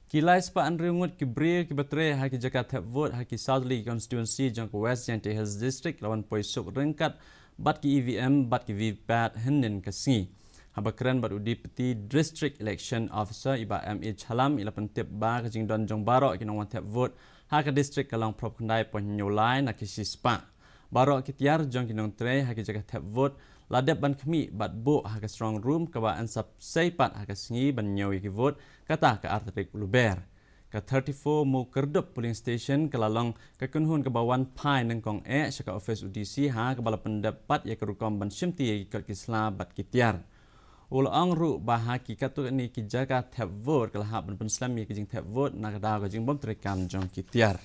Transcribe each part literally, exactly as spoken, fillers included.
Ki lai spah hynriew ngut ki briew kiba trei ha ki jaka thep vote ha ki South Delhi constituency jong ka West Jaintia Hills District la wan poi suk ryngkat bad ki E V M bad ki V V P A T hynnin ka sngi. Haba kren bad u Deputy District Election Officer i Bah M A Jhallam, i la pyntip ba ka jingdon jong baroh ki nongwan thep vote ha ka district ka long phraphew khyndai point hynñiew lai na ki shispah. Baroh ki tiar jong ki nongtrei ha ki jaka thep vote la dep ban khmih bad buh ha ka strong room kaba yn sa sei pat ha ka sngi ban ñiew ïa ki vote, kata ka ar tarik u Lber. Ka thirty-four Mawkyrdup polling station ka la long ka kynhun kaba wan phai nyngkong eh sha ka office u D C, ha kaba la pyndep pat ïa ka rukom ban shimti ïa ki kot ki sla bad ki tiar. U la ong ruh ba ha ki katto katne ki jaka thep vote ka la hap ban pynslem ïa ki jingthep vote na ka daw ka jingbym treikam jong ki tiar.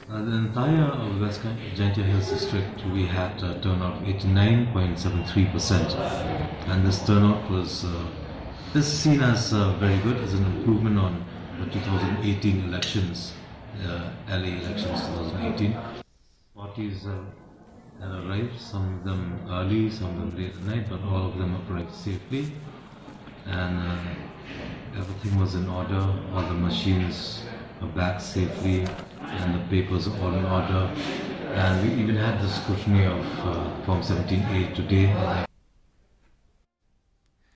Uh, the entire uh, West Jaintia Hills district, we had a turnout of eighty-nine point seven three percent. And this turnout was uh, is seen as uh, very good, as an improvement on the two thousand eighteen elections, uh, L A elections two thousand eighteen. Parties uh, had arrived, some of them early, some of them late at night, but all of them arrived safely. And uh, everything was in order. All the machines were back safely, and the papers are all in order. And we even had the scrutiny of uh, Form seventeen A today.